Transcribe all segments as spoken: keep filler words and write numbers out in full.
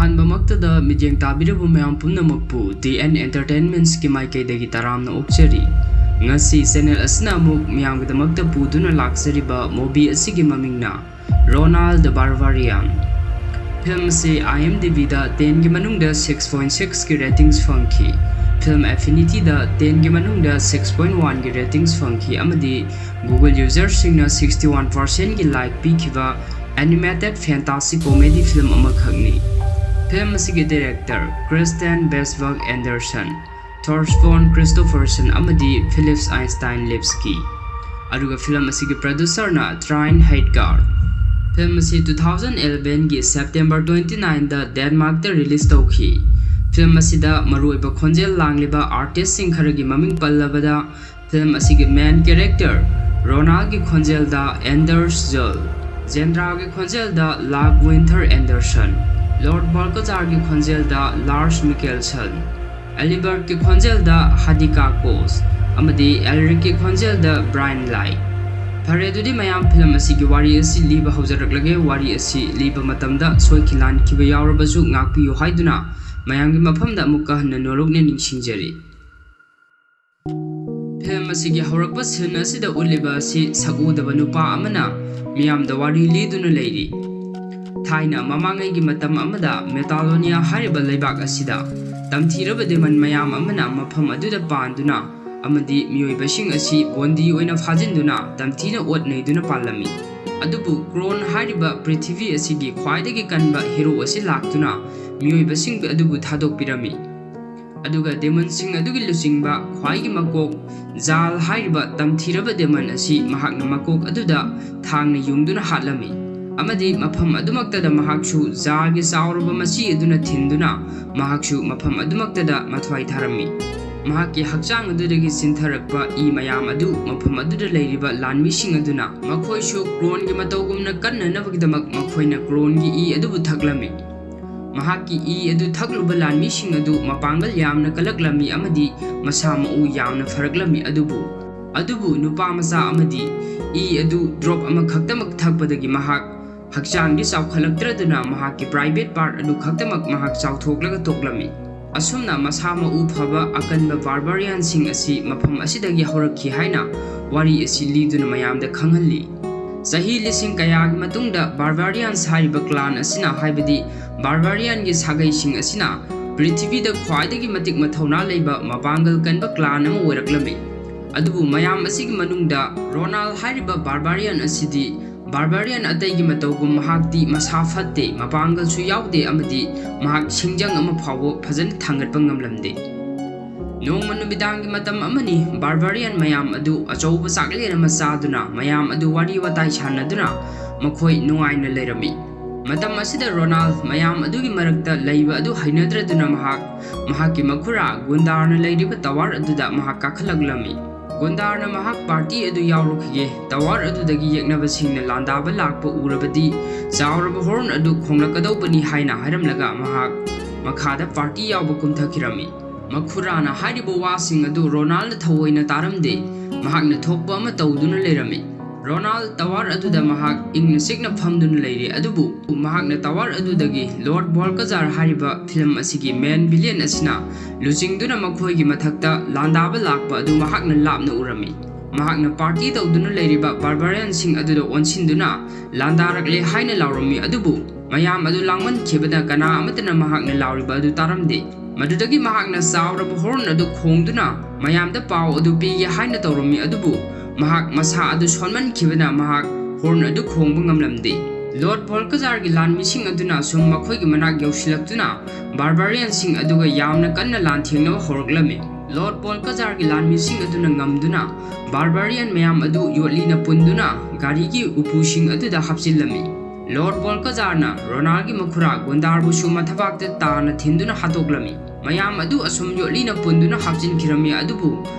ꯑꯍꯥꯟꯕꯃꯛꯇꯗ ꯃꯤꯠꯌꯦꯡ ꯇꯥꯕꯤꯔꯕ ꯃꯌꯥꯝ ꯄꯨꯝꯅꯃꯛꯄꯨ ꯗꯤ ꯑꯦꯟ ꯑꯦꯟꯇꯔꯇꯦꯟꯃꯦꯟꯠꯁꯀꯤ ꯃꯥꯏꯀꯩꯗꯒꯤ ꯇꯔꯥꯝꯅ ꯑꯣꯛꯆꯔꯤ꯫ ꯉꯁꯤ ꯆꯦꯅꯦꯜ ꯑꯁꯤꯅ ꯑꯃꯨꯛ ꯃꯤꯌꯥꯝꯒꯤꯗꯃꯛꯇ ꯄꯨꯗꯨꯅ ꯂꯥꯛꯆꯔꯤꯕ movie ꯑꯁꯤꯒꯤ ꯃꯃꯤꯡꯅ Ronald the Barbarian꯫ Film ꯑꯁꯤ IMDbꯗ tenꯒꯤ ꯃꯅꯨꯡꯗ six point sixꯀꯤ ratings ꯐꯪꯈꯤ꯫ Film Affinityꯗ tenꯒꯤ ꯃꯅꯨꯡꯗ six point oneꯒꯤ ratings ꯐꯪꯈꯤ ꯑꯃꯗꯤ Google userꯁꯤꯡꯅ sixty one percentꯀꯤ like ꯄꯤꯈꯤꯕ animated fantasy comedy film ꯑꯃꯈꯛꯅꯤ꯫ Film ꯑꯁꯤꯒꯤ director Christian Beisbach Andersen, Thorsten Christoffersen ꯑꯃꯗꯤ Philip Einstein Levski꯫ ꯑꯗꯨꯒ film ꯑꯁꯤꯒꯤ producerꯅ Trine Heidgaard꯫ Film ꯑꯁꯤ two thousand elevenꯒꯤ September twenty nineꯗ Denmarkꯇ release ꯇꯧꯈꯤ꯫ Film ꯑꯁꯤꯗ ꯃꯔꯨꯑꯣꯏꯕ ꯈꯣꯟꯖꯦꯜ ꯂꯥꯡꯂꯤꯕ artistꯁꯤꯡ ꯈꯔꯒꯤ ꯃꯃꯤꯡ ꯄꯜꯂꯕꯗ, film ꯑꯁꯤꯒꯤ main character ꯔꯣꯅꯥꯜꯒꯤ ꯈꯣꯟꯖꯦꯜꯗ Anders Juhl, ꯖꯦꯟꯗ꯭ꯔꯥꯒꯤ ꯈꯣꯟꯖꯦꯜꯗ Lars Winther Andersen, Lord Balthazarꯒꯤ ꯈꯣꯟꯖꯦꯜꯗ Lars Mikkelsen, Alibertꯀꯤ ꯈꯣꯟꯖꯦꯜꯗ Hadika Kos, ꯑꯃꯗꯤ Elricꯀꯤ ꯈꯣꯟꯖꯦꯜꯗ Brian Lake꯫ ꯐꯔꯦ, ꯑꯗꯨꯗꯤ ꯃꯌꯥꯝ, film ꯑꯁꯤꯒꯤ ꯋꯥꯔꯤ ꯑꯁꯤ ꯂꯤꯕ ꯍꯧꯖꯔꯛꯂꯒꯦ꯫ ꯋꯥꯔꯤ ꯑꯁꯤ ꯂꯤꯕ ꯃꯇꯝꯗ ꯁꯣꯏꯈꯤ ꯂꯥꯟꯈꯤꯕ ꯌꯥꯎꯔꯕꯁꯨ ꯉꯥꯛꯄꯤꯌꯨ ꯍꯥꯏꯗꯨꯅ ꯃꯌꯥꯝꯒꯤ ꯃꯐꯝꯗ ꯑꯃꯨꯛꯀ ꯍꯟꯅ ꯅꯣꯂꯨꯛꯅ ꯅꯤꯡꯁꯤꯡꯖꯔꯤ꯫ Film ꯑꯁꯤꯒꯤ ꯍꯧꯔꯛꯄ scene ꯑꯁꯤꯗ ꯎꯠꯂꯤꯕ ꯑꯁꯤ ꯁꯛꯎꯗꯕ ꯅꯨꯄꯥ ꯑꯃꯅ ꯃꯤꯌꯥꯝꯗ ꯋꯥꯔꯤ ꯂꯤꯗꯨꯅ ꯂꯩꯔꯤ꯫ ꯊꯥꯏꯅ ꯃꯃꯥꯡꯉꯩꯒꯤ ꯃꯇꯝ ꯑꯃꯗ Metalonia ꯍꯥꯏꯔꯤꯕ ꯂꯩꯕꯥꯛ ꯑꯁꯤꯗ ꯇꯝꯊꯤꯔꯕ demon ꯃꯌꯥꯝ ꯑꯃꯅ ꯃꯐꯝ ꯑꯗꯨꯗ ꯄꯥꯟꯗꯨꯅ ꯑꯃꯗꯤ ꯃꯤꯑꯣꯏꯕꯁꯤꯡ ꯑꯁꯤ ꯕꯣꯟꯗꯤ ꯑꯣꯏꯅ ꯐꯥꯖꯤꯟꯗꯨꯅ ꯇꯝꯊꯤꯅ ꯑꯣꯠ ꯅꯩꯗꯨꯅ ꯄꯥꯜꯂꯝꯃꯤ꯫ ꯑꯗꯨꯕꯨ Kron ꯍꯥꯏꯔꯤꯕ ꯄ꯭ꯔꯤꯊꯤꯕꯤ ꯑꯁꯤꯒꯤ ꯈ꯭ꯋꯥꯏꯗꯒꯤ ꯀꯟꯕ hero ꯑꯁꯤ ꯂꯥꯛꯇꯨꯅ ꯃꯤꯑꯣꯏꯕꯁꯤꯡ ꯑꯗꯨꯕꯨ ꯊꯥꯗꯣꯛꯄꯤꯔꯝꯃꯤ꯫ ꯑꯗꯨꯒ demonꯁꯤꯡ ꯑꯗꯨꯒꯤ ꯂꯨꯆꯤꯡꯕ ꯈ꯭ꯋꯥꯏꯒꯤ ꯃꯀꯣꯛ Juhl ꯍꯥꯏꯔꯤꯕ ꯇꯝꯊꯤꯔꯕ demon ꯑꯁꯤ ꯃꯍꯥꯛꯅ ꯃꯀꯣꯛ ꯑꯗꯨꯗ ꯊꯥꯡꯅ ꯌꯨꯡꯗꯨꯅ ꯍꯥꯠꯂꯝꯃꯤ꯫ ꯑꯃꯗꯤ ꯃꯐꯝ ꯑꯗꯨꯃꯛꯇꯗ ꯃꯍꯥꯛꯁꯨ Juhlꯒꯤ ꯆꯥꯎꯔꯕ ꯃꯆꯤ ꯑꯗꯨꯅ ꯊꯤꯟꯗꯨꯅ ꯃꯍꯥꯛꯁꯨ ꯃꯐꯝ ꯑꯗꯨꯃꯛꯇꯗ ꯃꯊ꯭ꯋꯥꯏ ꯊꯥꯔꯝꯃꯤ꯫ ꯃꯍꯥꯛꯀꯤ ꯍꯛꯆꯥꯡ ꯑꯗꯨꯗꯒꯤ ꯆꯤꯟꯊꯔꯛꯄ ꯏ ꯃꯌꯥꯝ ꯑꯗꯨ ꯃꯐꯝ ꯑꯗꯨꯗ ꯂꯩꯔꯤꯕ ꯂꯥꯟꯃꯤꯁꯤꯡ ꯑꯗꯨꯅ ꯃꯈꯣꯏꯁꯨ Kronꯒꯤ ꯃꯇꯧꯒꯨꯝꯅ ꯀꯟꯅꯅꯕꯒꯤꯗꯃꯛ ꯃꯈꯣꯏꯅ Kronꯒꯤ ꯏ ꯑꯗꯨꯕꯨ ꯊꯛꯂꯝꯃꯤ꯫ ꯃꯍꯥꯛꯀꯤ ꯏ ꯑꯗꯨ ꯊꯛꯂꯨꯕ ꯂꯥꯟꯃꯤꯁꯤꯡ ꯑꯗꯨ ꯃꯄꯥꯡꯒꯜ ꯌꯥꯝꯅ ꯀꯜꯂꯛꯂꯝꯃꯤ ꯑꯃꯗꯤ ꯃꯁꯥ ꯃꯎ ꯌꯥꯝꯅ ꯐꯔꯛꯂꯝꯃꯤ꯫ ꯑꯗꯨꯕꯨ, ꯑꯗꯨꯕꯨ ꯅꯨꯄꯥ ꯃꯆꯥ ꯑꯃꯗꯤ ꯏ ꯑꯗꯨ drop ꯑꯃꯈꯛꯇꯃꯛ ꯊꯛꯄꯗꯒꯤ ꯃꯍꯥꯛ ꯍꯛꯆꯥꯡꯗꯤ ꯆꯥꯎꯈꯠꯂꯛꯇ꯭ꯔꯗꯨꯅ ꯃꯍꯥꯛꯀꯤ private part ꯑꯗꯨ ꯈꯛꯇꯃꯛ ꯃꯍꯥꯛ ꯆꯥꯎꯊꯣꯛꯂꯒ ꯇꯣꯛꯂꯝꯃꯤ꯫ ꯑꯁꯨꯝꯅ ꯃꯁꯥ ꯃꯎ ꯐꯕ ꯑꯀꯟꯕ barbarianꯁꯤꯡ ꯑꯁꯤ ꯃꯐꯝ ꯑꯁꯤꯗꯒꯤ ꯍꯧꯔꯛꯈꯤ ꯍꯥꯏꯅ ꯋꯥꯔꯤ ꯑꯁꯤ ꯂꯤꯗꯨꯅ ꯃꯌꯥꯝꯗ ꯈꯪꯍꯜꯂꯤ꯫ ꯆꯍꯤ ꯂꯤꯁꯤꯡ ꯀꯌꯥꯒꯤ ꯃꯇꯨꯡꯗ barbarians ꯍꯥꯏꯔꯤꯕ clan ꯑꯁꯤꯅ, ꯍꯥꯏꯕꯗꯤ barbarianꯒꯤ ꯁꯥꯒꯩꯁꯤꯡ ꯑꯁꯤꯅ, ꯄ꯭ꯔꯤꯊꯤꯕꯤꯗ ꯈ꯭ꯋꯥꯏꯗꯒꯤ ꯃꯇꯤꯛ ꯃꯊꯧꯅꯥ ꯂꯩꯕ ꯃꯄꯥꯡꯒꯜ ꯀꯟꯕ clan ꯑꯃ ꯑꯣꯏꯔꯛꯂꯝꯃꯤ꯫ ꯑꯗꯨꯕꯨ ꯃꯌꯥꯝ ꯑꯁꯤꯒꯤ ꯃꯅꯨꯡꯗ ꯔꯣꯅꯥꯜ ꯍꯥꯏꯔꯤꯕ barbarian ꯑꯁꯤꯗꯤ barbarian ꯑꯇꯩꯒꯤ ꯃꯇꯧꯒꯨꯝ ꯃꯍꯥꯛꯇꯤ ꯃꯁꯥ ꯐꯠꯇꯦ, ꯃꯄꯥꯡꯒꯜꯁꯨ ꯌꯥꯎꯗꯦ ꯑꯃꯗꯤ ꯃꯍꯥꯛ ꯁꯤꯡꯖꯪ ꯑꯃ ꯐꯥꯎꯕ ꯐꯖꯅ ꯊꯥꯡꯒꯠꯄ ꯉꯝꯂꯝꯗꯦ꯫ ꯅꯣꯡꯃ ꯅꯨꯃꯤꯗꯥꯡꯒꯤ ꯃꯇꯝ ꯑꯃꯅꯤ, barbarian ꯃꯌꯥꯝ ꯑꯗꯨ ꯑꯆꯧꯕ ꯆꯥꯛꯂꯦꯟ ꯑꯃ ꯆꯥꯗꯨꯅ ꯃꯌꯥꯝ ꯑꯗꯨ ꯋꯥꯔꯤ ꯋꯥꯇꯥꯏ ꯁꯥꯟꯅꯗꯨꯅ ꯃꯈꯣꯏ ꯅꯨꯡꯉꯥꯏꯅ ꯂꯩꯔꯝꯃꯤ꯫ ꯃꯇꯝ ꯑꯁꯤꯗ ꯔꯣꯅꯥꯜ ꯃꯌꯥꯝ ꯑꯗꯨꯒꯤ ꯃꯔꯛꯇ ꯂꯩꯕ ꯑꯗꯨ ꯍꯩꯅꯗ꯭ꯔꯗꯨꯅ ꯃꯍꯥꯛ ꯃꯍꯥꯛꯀꯤ ꯃꯈꯨꯔꯥ ꯒꯨꯟꯗꯥꯔꯅ ꯂꯩꯔꯤꯕ tower ꯑꯗꯨꯗ ꯃꯍꯥꯛ ꯀꯥꯈꯠꯂꯛꯂꯝꯃꯤ꯫ ꯒꯨꯟꯗꯥꯔꯅ ꯃꯍꯥꯛ party ꯑꯗꯨ ꯌꯥꯎꯔꯨꯈꯤꯒꯦ, tower ꯑꯗꯨꯗꯒꯤ ꯌꯦꯛꯅꯕꯁꯤꯡꯅ ꯂꯥꯟꯗꯥꯕ ꯂꯥꯛꯄ ꯎꯔꯕꯗꯤ ꯆꯥꯎꯔꯕ horn ꯑꯗꯨ ꯈꯣꯡꯂꯛꯀꯗꯧꯕꯅꯤ ꯍꯥꯏꯅ ꯍꯥꯏꯔꯝꯂꯒ ꯃꯍꯥꯛ ꯃꯈꯥꯗ party ꯌꯥꯎꯕ ꯀꯨꯝꯊꯈꯤꯔꯝꯃꯤ꯫ ꯃꯈꯨꯔꯥꯅ ꯍꯥꯏꯔꯤꯕ ꯋꯥꯁꯤꯡ ꯑꯗꯨ ꯔꯣꯅꯥꯜꯅ ꯊꯑꯣꯏꯅ ꯇꯥꯔꯝꯗꯦ꯫ ꯃꯍꯥꯛꯅ ꯊꯣꯛꯄ ꯑꯃ ꯇꯧꯗꯨꯅ ꯂꯩꯔꯝꯃꯤ꯫ ꯔꯣꯅꯥꯜ tower ꯑꯗꯨꯗ ꯃꯍꯥꯛ ꯏꯪꯅ ꯆꯤꯛꯅ ꯐꯝꯗꯨꯅ ꯂꯩꯔꯤ, ꯑꯗꯨꯕꯨ ꯃꯍꯥꯛꯅ tower ꯑꯗꯨꯗꯒꯤ Lord Balcazar ꯍꯥꯏꯔꯤꯕ film ꯑꯁꯤꯒꯤ main villain ꯑꯁꯤꯅ ꯂꯨꯆꯤꯡꯗꯨꯅ ꯃꯈꯣꯏꯒꯤ ꯃꯊꯛꯇ ꯂꯥꯟꯗꯥꯕ ꯂꯥꯛꯄ ꯑꯗꯨ ꯃꯍꯥꯛꯅ ꯂꯥꯞꯅ ꯎꯔꯝꯃꯤ꯫ ꯃꯍꯥꯛꯅ party ꯇꯧꯗꯨꯅ ꯂꯩꯔꯤꯕ barbarianꯁꯤꯡ ꯑꯗꯨꯗ ꯑꯣꯟꯁꯤꯟꯗꯨꯅ ꯂꯥꯟꯗꯥꯔꯛꯂꯦ ꯍꯥꯏꯅ ꯂꯥꯎꯔꯝꯃꯤ, ꯑꯗꯨꯕꯨ ꯃꯌꯥꯝ ꯑꯗꯨ ꯂꯥꯡꯃꯟꯈꯤꯕꯗ ꯀꯅꯥ ꯑꯃꯠꯇꯅ ꯃꯍꯥꯛꯅ ꯂꯥꯎꯔꯤꯕ ꯑꯗꯨ ꯇꯥꯔꯝꯗꯦ꯫ ꯃꯗꯨꯗꯒꯤ ꯃꯍꯥꯛꯅ ꯆꯥꯎꯔꯕ horn ꯑꯗꯨ ꯈꯣꯡꯗꯨꯅ ꯃꯌꯥꯝꯗ ꯄꯥꯎ ꯑꯗꯨ ꯄꯤꯒꯦ ꯍꯥꯏꯅ ꯇꯧꯔꯝꯃꯤ, ꯑꯗꯨꯕꯨ ꯃꯍꯥꯛ ꯃꯁꯥ ꯑꯗꯨ ꯁꯣꯟꯃꯟꯈꯤꯕꯅ ꯃꯍꯥꯛ horn ꯑꯗꯨ ꯈꯣꯡꯕ ꯉꯝꯂꯝꯗꯦ꯫ Lord Balcazarꯒꯤ ꯂꯥꯟꯃꯤꯁꯤꯡ ꯑꯗꯨꯅ ꯁꯨꯝ ꯃꯈꯣꯏꯒꯤ ꯃꯅꯥꯛ ꯌꯧꯁꯤꯜꯂꯛꯇꯨꯅ barbarianꯁꯤꯡ ꯑꯗꯨꯒ ꯌꯥꯝꯅ ꯀꯟꯅ ꯂꯥꯟꯊꯦꯡꯅꯕ ꯍꯧꯔꯛꯂꯝꯃꯤ꯫ Lord Balcazarꯒꯤ ꯂꯥꯟꯃꯤꯁꯤꯡ ꯑꯗꯨꯅ ꯉꯝꯗꯨꯅ barbarian ꯃꯌꯥꯝ ꯑꯗꯨ ꯌꯣꯠꯂꯤꯅ ꯄꯨꯟꯗꯨꯅ ꯒꯥꯔꯤꯒꯤ ꯎꯄꯨꯁꯤꯡ ꯑꯗꯨꯗ ꯍꯥꯞꯆꯤꯜꯂꯝꯃꯤ꯫ Lord Balcazarꯅ ꯔꯣꯅꯥꯜꯒꯤ ꯃꯈꯨꯔꯥ ꯒꯨꯟꯗꯥꯔꯕꯨꯁꯨ ꯃꯊꯕꯥꯛꯇ ꯇꯥꯅ ꯊꯤꯟꯗꯨꯅ ꯍꯥꯠꯇꯣꯛꯂꯝꯃꯤ꯫ ꯃꯌꯥꯝ ꯑꯗꯨ ꯑꯁꯨꯝ ꯌꯣꯠꯂꯤꯅ ꯄꯨꯟꯗꯨꯅ ꯍꯥꯞꯆꯤꯟꯈꯤꯔꯝꯃꯤ, ꯑꯗꯨꯕꯨ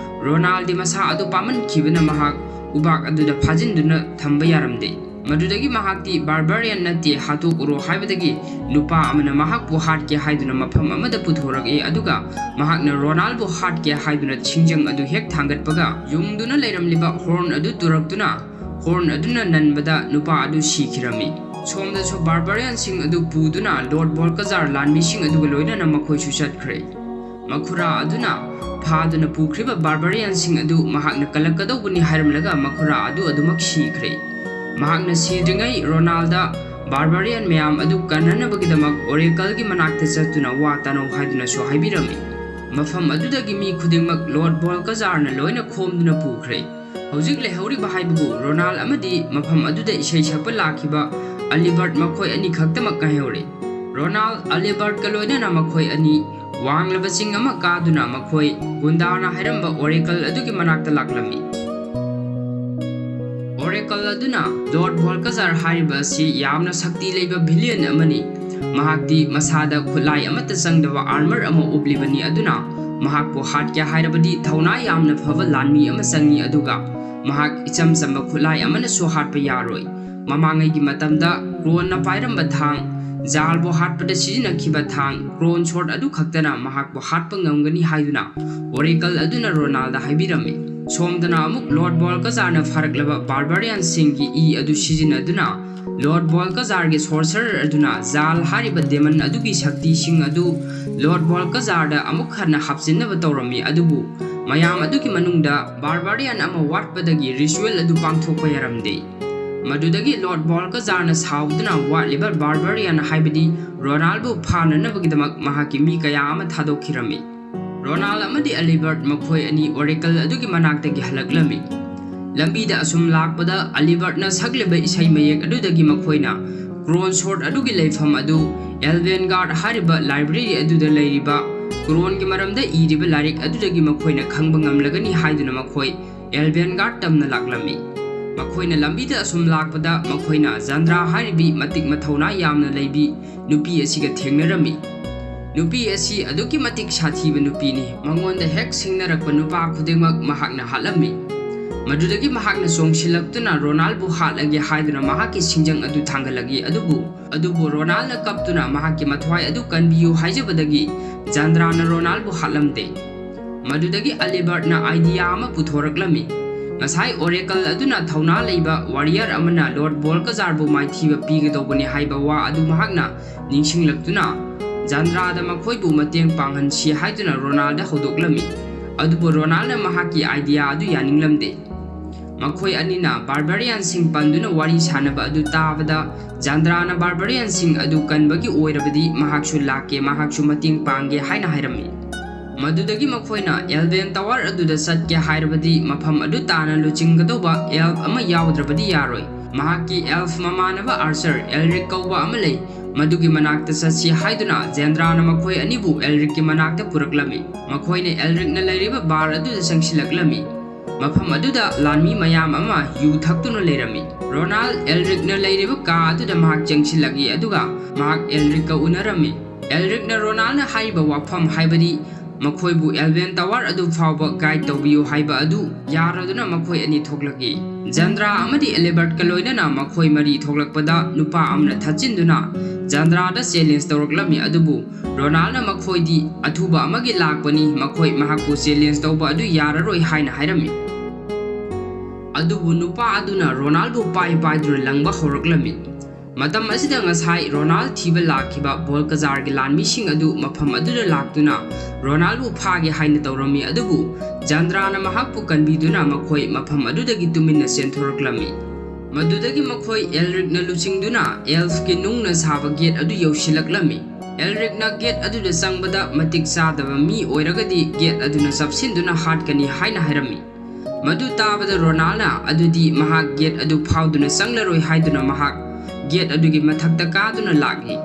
ꯔꯣꯅꯥꯜꯗꯤ ꯃꯁꯥ ꯑꯗꯨ ꯄꯥꯃꯟꯈꯤꯕꯅ ꯃꯍꯥꯛ ꯎꯕꯥꯛ ꯑꯗꯨꯗ ꯐꯥꯖꯤꯟꯗꯨꯅ ꯊꯝꯕ ꯌꯥꯔꯝꯗꯦ꯫ ꯃꯗꯨꯗꯒꯤ ꯃꯍꯥꯛꯇꯤ barbarian ꯅꯠꯇꯦ, ꯍꯥꯠꯇꯣꯛꯎꯔꯣ ꯍꯥꯏꯕꯗꯒꯤ ꯅꯨꯄꯥ ꯑꯃꯅ ꯃꯍꯥꯛꯄꯨ ꯍꯥꯠꯀꯦ ꯍꯥꯏꯗꯨꯅ ꯃꯐꯝ ꯑꯃꯗ ꯄꯨꯊꯣꯔꯛꯏ, ꯑꯗꯨꯒ ꯃꯍꯥꯛꯅ ꯔꯣꯅꯥꯜꯕꯨ ꯍꯥꯠꯀꯦ ꯍꯥꯏꯗꯨꯅ ꯁꯤꯡꯖꯪ ꯑꯗꯨ ꯍꯦꯛ ꯊꯥꯡꯒꯠꯄꯒ ꯌꯨꯡꯗꯨꯅ ꯂꯩꯔꯝꯂꯤꯕ horn ꯑꯗꯨ ꯇꯨꯔꯛꯇꯨꯅ horn ꯑꯗꯨꯅ ꯅꯟꯕꯗ ꯅꯨꯄꯥ ꯑꯗꯨ ꯁꯤꯈꯤꯔꯝꯃꯤ꯫ ꯁꯣꯝꯗꯁꯨ ꯕꯥꯔꯕꯥꯔꯤꯌꯥꯟꯁꯤꯡ ꯑꯗꯨ ꯄꯨꯗꯨꯅ ꯂꯣꯔꯗ ꯕꯣꯜꯀꯖꯥꯔ ꯂꯥꯟꯃꯤꯁꯤꯡ ꯑꯗꯨꯒ ꯂꯣꯏꯅꯅ ꯃꯈꯣꯏꯁꯨ ꯆꯠꯈ꯭ꯔꯦ꯫ ꯃꯈꯨꯔꯥ ꯑꯗꯨꯅ ꯐꯥꯗꯨꯅ ꯄꯨꯈ꯭ꯔꯤꯕ ꯕꯥꯔꯕꯥꯔꯤꯌꯥꯟꯁꯤꯡ ꯑꯗꯨ ꯃꯍꯥꯛꯅ ꯀꯜꯂꯛꯀꯗꯧꯕꯅꯤ ꯍꯥꯏꯔꯝꯂꯒ ꯃꯈꯨꯔꯥ ꯑꯗꯨ ꯑꯗꯨꯃꯛ ꯁꯤꯈ꯭ꯔꯦ꯫ ꯃꯍꯥꯛꯅ ꯁꯤꯗ꯭ꯔꯤꯉꯩ ꯔꯣꯅꯥꯜꯗ ꯕꯥꯔꯕꯥꯔꯤꯌꯥꯟ ꯃꯌꯥꯝ ꯑꯗꯨ ꯀꯟꯅꯅꯕꯒꯤꯗꯃꯛ ꯑꯣꯔꯦꯀꯜꯒꯤ ꯃꯅꯥꯛꯇ ꯆꯠꯇꯨꯅ ꯋꯥ ꯇꯥꯅꯧ ꯍꯥꯏꯗꯨꯅꯁꯨ ꯍꯥꯏꯕꯤꯔꯝꯃꯤ꯫ ꯃꯐꯝ ꯑꯗꯨꯗꯒꯤ ꯃꯤ ꯈꯨꯗꯤꯡꯃꯛ ꯂꯣꯔꯗ ꯕꯣꯜꯀꯖꯥꯔꯅ ꯂꯣꯏꯅ ꯈꯣꯝꯗꯨꯅ ꯄꯨꯈ꯭ꯔꯦ꯫ ꯍꯧꯖꯤꯛ ꯂꯩꯍꯧꯔꯤꯕ ꯍꯥꯏꯕꯕꯨ ꯔꯣꯅꯥꯜ ꯑꯃꯗꯤ ꯃꯐꯝ ꯑꯗꯨꯗ ꯏꯁꯩ ꯁꯛꯄ ꯂꯥꯛꯈꯤꯕ ꯑꯂꯤꯕꯔꯠ ꯃꯈꯣꯏ ꯑꯅꯤ ꯈꯛꯇꯃꯛ ꯉꯥꯏꯍꯧꯔꯦ꯫ ꯔꯣꯅꯥꯜ ꯑꯂꯤꯕꯔꯠꯀ ꯂꯣꯏꯅꯅ ꯃꯈꯣꯏ ꯑꯅꯤ ꯋꯥꯡꯂꯕ ꯆꯤꯡ ꯑꯃ ꯀꯥꯗꯨꯅ ꯃꯈꯣꯏ ꯒꯨꯟꯗꯥꯅ ꯍꯥꯏꯔꯝꯕ ꯑꯣꯔꯦꯀꯜ ꯑꯗꯨꯒꯤ ꯃꯅꯥꯛꯇ ꯂꯥꯛꯂꯝꯃꯤ꯫ ꯑꯣꯔꯦꯀꯜ ꯑꯗꯨꯅ ꯂꯣꯔꯗ ꯕꯣꯜꯀꯖꯥꯔ ꯍꯥꯏꯔꯤꯕ ꯑꯁꯤ ꯌꯥꯝꯅ ꯁꯛꯇꯤ ꯂꯩꯕ ꯚꯤꯂꯤꯌꯟ ꯑꯃꯅꯤ꯫ ꯃꯍꯥꯛꯇꯤ ꯃꯁꯥꯗ ꯈꯨꯠꯂꯥꯏ ꯑꯃꯠꯇ ꯆꯪꯗꯕ ꯑꯥꯔꯃꯔ ꯑꯃ ꯎꯞꯂꯤꯕꯅꯤ, ꯑꯗꯨꯅ ꯃꯍꯥꯛꯄꯨ ꯍꯥꯠꯀꯦ ꯍꯥꯏꯔꯕꯗꯤ ꯊꯧꯅꯥ ꯌꯥꯝꯅ ꯐꯕ ꯂꯥꯟꯃꯤ ꯑꯃ ꯆꯪꯏ, ꯑꯗꯨꯒ ꯃꯍꯥꯛ ꯏꯆꯝ ꯆꯝꯕ ꯈꯨꯠꯂꯥꯏ ꯑꯃꯅꯁꯨ ꯍꯥꯠꯄ ꯌꯥꯔꯣꯏ꯫ ꯃꯃꯥꯡꯉꯩꯒꯤ ꯃꯇꯝꯗ ꯀ꯭ꯔꯣꯟꯅ ꯄꯥꯏꯔꯝꯕ ꯊꯥꯡ, ꯖꯥꯜꯕꯨ ꯍꯥꯠꯄꯗ ꯁꯤꯖꯤꯟꯅꯈꯤꯕ ꯊꯥꯡ, ꯀ꯭ꯔꯣꯟ ꯁꯣꯔꯠ ꯑꯗꯨ ꯈꯛꯇꯅ ꯃꯍꯥꯛꯄꯨ ꯍꯥꯠꯄ ꯉꯝꯒꯅꯤ ꯍꯥꯏꯗꯨꯅ ꯑꯣꯔꯦꯀꯜ ꯑꯗꯨꯅ ꯔꯣꯅꯥꯜꯗ ꯍꯥꯏꯕꯤꯔꯝꯃꯤ꯫ ꯁꯣꯝꯗꯅ ꯑꯃꯨꯛ ꯂꯣꯔꯗ ꯕꯣꯜꯀꯖꯥꯔꯅ ꯐꯥꯔꯛꯂꯕ ꯕꯥꯔꯕꯥꯔꯤꯌꯥꯟꯁꯤꯡꯒꯤ ꯏ ꯑꯗꯨ ꯁꯤꯖꯤꯟꯅꯗꯨꯅ ꯂꯣꯔꯗ ꯕꯣꯜꯀꯖꯥꯔꯒꯤ ꯁꯣꯔꯁꯔꯔ ꯑꯗꯨꯅ ꯖꯥꯜ ꯍꯥꯏꯔꯤꯕ ꯗꯦꯃꯟ ꯑꯗꯨꯒꯤ ꯁꯛꯇꯤꯁꯤꯡ ꯑꯗꯨ ꯂꯣꯔꯗ ꯕꯣꯜꯀꯖꯥꯔꯗ ꯑꯃꯨꯛ ꯍꯟꯅ ꯍꯥꯞꯆꯤꯟꯅꯕ ꯇꯧꯔꯝꯃꯤ, ꯑꯗꯨꯕꯨ ꯃꯌꯥꯝ ꯑꯗꯨꯒꯤ ꯃꯅꯨꯡꯗ ꯕꯥꯔꯕꯥꯔꯤꯌꯥꯟ ꯑꯃ ꯋꯥꯠꯄꯗꯒꯤ ꯔꯤꯆꯨꯋꯦꯜ ꯑꯗꯨ ꯄꯥꯡꯊꯣꯛꯄ ꯌꯥꯔꯝꯗꯦ꯫ ꯃꯗꯨꯗꯒꯤ ꯂꯣꯔꯗ ꯕꯣꯜꯀꯖꯥꯔꯅ ꯁꯥꯎꯗꯨꯅ ꯋꯥꯠꯂꯤꯕ ꯕꯥꯔꯕꯥꯔꯤꯌꯥꯟ ꯍꯥꯏꯕꯗꯤ ꯔꯣꯅꯥꯜꯕꯨ ꯐꯥꯅꯅꯕꯒꯤꯗꯃꯛ ꯃꯍꯥꯛꯀꯤ ꯃꯤ ꯀꯌꯥ ꯑꯃ ꯊꯥꯗꯣꯛꯈꯤꯔꯝꯃꯤ꯫ ꯔꯣꯅꯥꯜ ꯑꯃꯗꯤ ꯑꯂꯤꯕꯔꯠ ꯃꯈꯣꯏ ꯑꯅꯤ ꯑꯣꯔꯦꯀꯜ ꯑꯗꯨꯒꯤ ꯃꯅꯥꯛꯇꯒꯤ ꯍꯜꯂꯛꯂꯝꯃꯤ꯫ ꯂꯝꯕꯤꯗ ꯑꯁꯨꯝ ꯂꯥꯛꯄꯗ ꯑꯂꯤꯕꯔꯠꯅ ꯁꯛꯂꯤꯕ ꯏꯁꯩ ꯃꯌꯦꯛ ꯑꯗꯨꯗꯒꯤ ꯃꯈꯣꯏꯅ ꯀ꯭ꯔꯣꯟ ꯁꯣꯔꯠ ꯑꯗꯨꯒꯤ ꯂꯩꯐꯝ ꯑꯗꯨ ꯑꯦꯜꯕꯦꯟꯒꯥꯔꯗ ꯍꯥꯏꯔꯤꯕ ꯂꯥꯏꯕ꯭ꯔꯦꯔꯤ ꯑꯗꯨꯗ ꯂꯩꯔꯤꯕ ꯀ꯭ꯔꯣꯟꯒꯤ ꯃꯔꯝꯗ ꯏꯔꯤꯕ ꯂꯥꯏꯔꯤꯛ ꯑꯗꯨꯗꯒꯤ ꯃꯈꯣꯏꯅ ꯈꯪꯕ ꯉꯝꯂꯒꯅꯤ ꯍꯥꯏꯗꯨꯅ ꯃꯈꯣꯏ ꯑꯦꯜꯕꯦꯟꯒꯥꯔꯗ ꯇꯝꯅ ꯂꯥꯛꯂꯝꯃꯤ꯫ ꯃꯈꯣꯏꯅ ꯂꯝꯕꯤꯗ ꯑꯁꯨꯝ ꯂꯥꯛꯄꯗ ꯃꯈꯣꯏꯅ ꯖꯟꯗ꯭ꯔꯥ ꯍꯥꯏꯔꯤꯕꯤ ꯃꯇꯤꯛ ꯃꯊꯧꯅꯥ ꯌꯥꯝꯅ ꯂꯩꯕꯤ ꯅꯨꯄꯤ ꯑꯁꯤꯒ ꯊꯦꯡꯅꯔꯝꯃꯤ꯫ ꯅꯨꯄꯤ ꯑꯁꯤ ꯑꯗꯨꯛꯀꯤ ꯃꯇꯤꯛ ꯁꯥꯊꯤꯕ ꯅꯨꯄꯤꯅꯤ꯫ ꯃꯉꯣꯟꯗ ꯍꯦꯛ ꯁꯤꯡꯅꯔꯛꯄ ꯅꯨꯄꯥ ꯈꯨꯗꯤꯡꯃꯛ ꯃꯍꯥꯛꯅ ꯍꯥꯠꯂꯝꯃꯤ꯫ ꯃꯗꯨꯗꯒꯤ ꯃꯍꯥꯛꯅ ꯆꯣꯡꯁꯤꯜꯂꯛꯇꯨꯅ ꯔꯣꯅꯥꯜꯕꯨ ꯍꯥꯠꯂꯒꯦ ꯍꯥꯏꯗꯨꯅ ꯃꯍꯥꯛꯀꯤ ꯁꯤꯡꯖꯪ ꯑꯗꯨ ꯊꯥꯡꯒꯠꯂꯛꯏ, ꯑꯗꯨꯕꯨ, ꯑꯗꯨꯕꯨ ꯔꯣꯅꯥꯜꯅ ꯀꯞꯇꯨꯅ ꯃꯍꯥꯛꯀꯤ ꯃꯊ꯭ꯋꯥꯏ ꯑꯗꯨ ꯀꯟꯕꯤꯌꯨ ꯍꯥꯏꯖꯕꯗꯒꯤ ꯖꯟꯗ꯭ꯔꯥꯅ ꯔꯣꯅꯥꯜꯕꯨ ꯍꯥꯠꯂꯝꯗꯦ꯫ ꯃꯗꯨꯗꯒꯤ ꯑꯂꯤꯕꯔꯠꯅ ꯑꯥꯏꯗꯤꯌꯥ ꯑꯃ ꯄꯨꯊꯣꯔꯛꯂꯝꯃꯤ꯫ ꯉꯁꯥꯏ Oracle ꯑꯗꯨꯅ ꯊꯧꯅꯥ ꯂꯩꯕ warrior ꯑꯃꯅ Lord Volkazarꯕꯨ ꯃꯥꯏꯊꯤꯕ ꯄꯤꯒꯗꯧꯕꯅꯤ ꯍꯥꯏꯕ ꯋꯥ ꯑꯗꯨ ꯃꯍꯥꯛꯅ ꯅꯤꯡꯁꯤꯡꯂꯛꯇꯨꯅ, Xandraꯗ ꯃꯈꯣꯏꯕꯨ ꯃꯇꯦꯡ ꯄꯥꯡꯍꯟꯁꯤ ꯍꯥꯏꯗꯨꯅ Ronaldꯗ ꯍꯧꯗꯣꯛꯂꯝꯃꯤ꯫ ꯑꯗꯨꯕꯨ Ronaldꯅ ꯃꯍꯥꯛꯀꯤ idea ꯑꯗꯨ ꯌꯥꯅꯤꯡꯂꯝꯗꯦ꯫ ꯃꯈꯣꯏ ꯑꯅꯤꯅ barbarianꯁꯤꯡ ꯄꯟꯗꯨꯅ ꯋꯥꯔꯤ ꯁꯥꯅꯕ ꯑꯗꯨ ꯇꯥꯕꯗ, Xandraꯅ barbarianꯁꯤꯡ ꯑꯗꯨ ꯀꯟꯕꯒꯤ ꯑꯣꯏꯔꯕꯗꯤ ꯃꯍꯥꯛꯁꯨ ꯂꯥꯛꯀꯦ, ꯃꯍꯥꯛꯁꯨ ꯃꯇꯦꯡ ꯄꯥꯡꯒꯦ ꯍꯥꯏꯅ ꯍꯥꯏꯔꯝꯃꯤ꯫ ꯃꯗꯨꯗꯒꯤ ꯃꯈꯣꯏꯅ Elven Tower ꯑꯗꯨꯗ ꯆꯠꯀꯦ ꯍꯥꯏꯔꯕꯗꯤ ꯃꯐꯝ ꯑꯗꯨ ꯇꯥꯅ ꯂꯨꯆꯤꯡꯒꯗꯧꯕ elf ꯑꯃ ꯌꯥꯎꯗ꯭ꯔꯕꯗꯤ ꯌꯥꯔꯣꯏ꯫ ꯃꯍꯥꯛꯀꯤ elf ꯃꯃꯥꯟꯅꯕ archer Elric ꯀꯧꯕ ꯑꯃ ꯂꯩ, ꯃꯗꯨꯒꯤ ꯃꯅꯥꯛꯇ ꯆꯠꯁꯤ ꯍꯥꯏꯗꯨꯅ Xandraꯅ ꯃꯈꯣꯏ ꯑꯅꯤꯕꯨ Elricꯀꯤ ꯃꯅꯥꯛꯇ ꯄꯨꯔꯛꯂꯝꯃꯤ꯫ ꯃꯈꯣꯏꯅ Elricꯅ ꯂꯩꯔꯤꯕ bar ꯑꯗꯨꯗ ꯆꯪꯁꯤꯜꯂꯛꯂꯝꯃꯤ꯫ ꯃꯐꯝ ꯑꯗꯨꯗ ꯂꯥꯟꯃꯤ ꯃꯌꯥꯝ ꯑꯃ ꯌꯨ ꯊꯛꯇꯨꯅ ꯂꯩꯔꯝꯃꯤ꯫ Ronald Elricꯅ ꯂꯩꯔꯤꯕ ꯀꯥ ꯑꯗꯨꯗ ꯃꯍꯥꯛ ꯆꯪꯁꯤꯜꯂꯛꯏ, ꯑꯗꯨꯒ ꯃꯍꯥꯛ Elricꯀ ꯎꯅꯔꯝꯃꯤ꯫ Elricꯅ Ronaldꯅ ꯍꯥꯏꯔꯤꯕ ꯋꯥꯐꯝ, ꯍꯥꯏꯕꯗꯤ ꯃꯈꯣꯏꯕꯨ Elven Tower ꯑꯗꯨ ꯐꯥꯎꯕ guide ꯇꯧꯕꯤꯌꯨ ꯍꯥꯏꯕ ꯑꯗꯨ ꯌꯥꯔꯗꯨꯅ ꯃꯈꯣꯏ ꯑꯅꯤ ꯊꯣꯛꯂꯛꯏ꯫ Xandra ꯑꯃꯗꯤ Alebertꯀ ꯂꯣꯏꯅꯅ ꯃꯈꯣꯏ ꯃꯔꯤ ꯊꯣꯛꯂꯛꯄꯗ ꯅꯨꯄꯥ ꯑꯃꯅ ꯊꯠꯆꯤꯟꯗꯨꯅ Xandraꯗ challenge ꯇꯧꯔꯛꯂꯝꯃꯤ, ꯑꯗꯨꯕꯨ Ronaldꯅ ꯃꯈꯣꯏꯗꯤ ꯑꯊꯨꯕ ꯑꯃꯒꯤ ꯂꯥꯛꯄꯅꯤ, ꯃꯈꯣꯏ ꯃꯍꯥꯛꯄꯨ challenge ꯇꯧꯕ ꯑꯗꯨ ꯌꯥꯔꯔꯣꯏ ꯍꯥꯏꯅ ꯍꯥꯏꯔꯝꯃꯤ꯫ ꯑꯗꯨꯕꯨ ꯅꯨꯄꯥ ꯑꯗꯨꯅ Ronaldꯕꯨ ꯄꯥꯏ ꯄꯥꯏꯗꯨꯅ ꯂꯪꯕ ꯍꯧꯔꯛꯂꯝꯃꯤ꯫ ꯃꯇꯝ ꯑꯁꯤꯗ ꯉꯁꯥꯏ Ronald ꯊꯤꯕ ꯂꯥꯛꯈꯤꯕ Volkazarꯒꯤ ꯂꯥꯟꯃꯤꯁꯤꯡ ꯑꯗꯨ ꯃꯐꯝ ꯑꯗꯨꯗ ꯂꯥꯛꯇꯨꯅ Ronaldꯕꯨ ꯐꯥꯒꯦ ꯍꯥꯏꯅ ꯇꯧꯔꯝꯃꯤ, ꯑꯗꯨꯕꯨ Xandraꯅ ꯃꯍꯥꯛꯄꯨ ꯀꯟꯕꯤꯗꯨꯅ ꯃꯈꯣꯏ ꯃꯐꯝ ꯑꯗꯨꯗꯒꯤ ꯇꯨꯃꯤꯟꯅ ꯆꯦꯟꯊꯣꯔꯛꯂꯝꯃꯤ꯫ ꯃꯗꯨꯗꯒꯤ ꯃꯈꯣꯏ Elricꯅ ꯂꯨꯆꯤꯡꯗꯨꯅ elfꯀꯤ ꯅꯨꯡꯅ ꯁꯥꯕ gate ꯑꯗꯨ ꯌꯧꯁꯤꯜꯂꯛꯂꯝꯃꯤ꯫ Elricꯅ gate ꯑꯗꯨꯗ ꯆꯪꯕꯗ ꯃꯇꯤꯛ ꯆꯥꯗꯕ ꯃꯤ ꯑꯣꯏꯔꯒꯗꯤ gate ꯑꯗꯨꯅ ꯆꯞꯁꯤꯟꯗꯨꯅ ꯍꯥꯠꯀꯅꯤ ꯍꯥꯏꯅ ꯍꯥꯏꯔꯝꯃꯤ꯫ ꯃꯗꯨ ꯇꯥꯕꯗ Ronaldꯅ ꯑꯗꯨꯗꯤ ꯃꯍꯥꯛ gate ꯑꯗꯨ ꯐꯥꯎꯗꯨꯅ ꯆꯪꯂꯔꯣꯏ ꯍꯥꯏꯗꯨꯅ ꯃꯍꯥꯛ gate ꯑꯗꯨꯒꯤ ꯃꯊꯛꯇ ꯀꯥꯗꯨꯅ ꯂꯥꯛꯏ꯫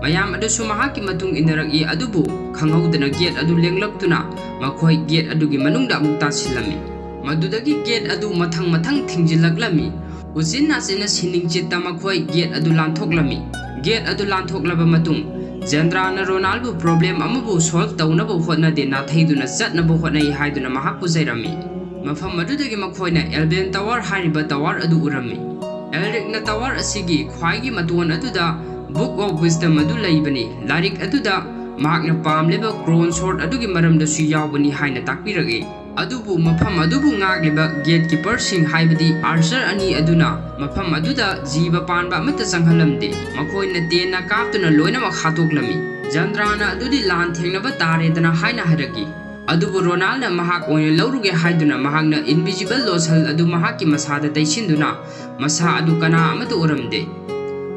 ꯃꯌꯥꯝ ꯑꯗꯨꯁꯨ ꯃꯍꯥꯛꯀꯤ ꯃꯇꯨꯡ ꯏꯟꯅꯔꯛꯏ, ꯑꯗꯨꯕꯨ ꯈꯪꯍꯧꯗꯅ gate ꯑꯗꯨ ꯂꯦꯡꯂꯛꯇꯨꯅ ꯃꯈꯣꯏ gate ꯑꯗꯨꯒꯤ ꯃꯅꯨꯡꯗ ꯑꯃꯨꯛ ꯇꯥꯁꯤꯜꯂꯝꯃꯤ꯫ ꯃꯗꯨꯗꯒꯤ gate ꯑꯗꯨ ꯃꯊꯪ ꯃꯊꯪ ꯊꯤꯡꯖꯤꯜꯂꯛꯂꯝꯃꯤ꯫ ꯎꯆꯤꯟ ꯅꯥꯆꯤꯟꯅ ꯁꯤꯅꯤꯡꯆꯤꯠꯇ ꯃꯈꯣꯏ gate ꯑꯗꯨ ꯂꯥꯟꯊꯣꯛꯂꯝꯃꯤ꯫ Gate ꯑꯗꯨ ꯂꯥꯟꯊꯣꯛꯂꯕ ꯃꯇꯨꯡ, Xandraꯅ Ronaldꯕꯨ problem ꯑꯃꯕꯨ solve ꯇꯧꯅꯕ ꯍꯣꯠꯅꯗꯦ, ꯅꯥꯊꯩꯗꯨꯅ ꯆꯠꯅꯕ ꯍꯣꯠꯅꯩ ꯍꯥꯏꯗꯨꯅ ꯃꯍꯥꯛꯄꯨ ꯆꯩꯔꯝꯃꯤ꯫ ꯃꯐꯝ ꯑꯗꯨꯗꯒꯤ ꯃꯈꯣꯏꯅ Elven Tower ꯍꯥꯏꯔꯤꯕ tower ꯑꯗꯨ ꯎꯔꯝꯃꯤ꯫ Elricꯅ tower ꯑꯁꯤꯒꯤ ꯈ꯭ꯋꯥꯏꯒꯤ ꯃꯇꯣꯟ ꯑꯗꯨꯗ Book of Wisdom ꯑꯗꯨ ꯂꯩꯕꯅꯤ꯫ ꯂꯥꯏꯔꯤꯛ ꯑꯗꯨꯗ ꯃꯍꯥꯛꯅ ꯄꯥꯝꯂꯤꯕ Crown Sword ꯑꯗꯨꯒꯤ ꯃꯔꯝꯗꯁꯨ ꯌꯥꯎꯕꯅꯤ ꯍꯥꯏꯅ ꯇꯥꯛꯄꯤꯔꯛꯏ꯫ ꯑꯗꯨꯕꯨ ꯃꯐꯝ ꯑꯗꯨꯕꯨ ꯉꯥꯛꯂꯤꯕ gatekeeperꯁꯤꯡ, ꯍꯥꯏꯕꯗꯤ archer ꯑꯅꯤ ꯑꯗꯨꯅ ꯃꯐꯝ ꯑꯗꯨꯗ ꯖꯤꯕ ꯄꯥꯟꯕ ꯑꯃꯠꯇ ꯆꯪꯍꯜꯂꯝꯗꯦ꯫ ꯃꯈꯣꯏꯅ ꯇꯦꯟꯅ ꯀꯥꯞꯇꯨꯅ ꯂꯣꯏꯅꯃꯛ ꯍꯥꯠꯇꯣꯛꯂꯝꯃꯤ꯫ ꯖꯟꯗ꯭ꯔꯥꯅ ꯑꯗꯨꯗꯤ ꯂꯥꯟ ꯊꯦꯡꯅꯕ ꯇꯥꯔꯦꯗꯅ ꯍꯥꯏꯅ ꯍꯥꯏꯔꯛꯏ꯫ ꯑꯗꯨꯕꯨ ꯔꯣꯅꯥꯜꯅ ꯃꯍꯥꯛ ꯑꯣꯏꯅ ꯂꯧꯔꯨꯒꯦ ꯍꯥꯏꯗꯨꯅ ꯃꯍꯥꯛꯅ invisible ꯂꯣꯁꯜ ꯑꯗꯨ ꯃꯍꯥꯛꯀꯤ ꯃꯁꯥꯗ ꯇꯩꯁꯤꯟꯗꯨꯅ ꯃꯁꯥ ꯑꯗꯨ ꯀꯅꯥ ꯑꯃꯠꯇ ꯎꯔꯝꯗꯦ꯫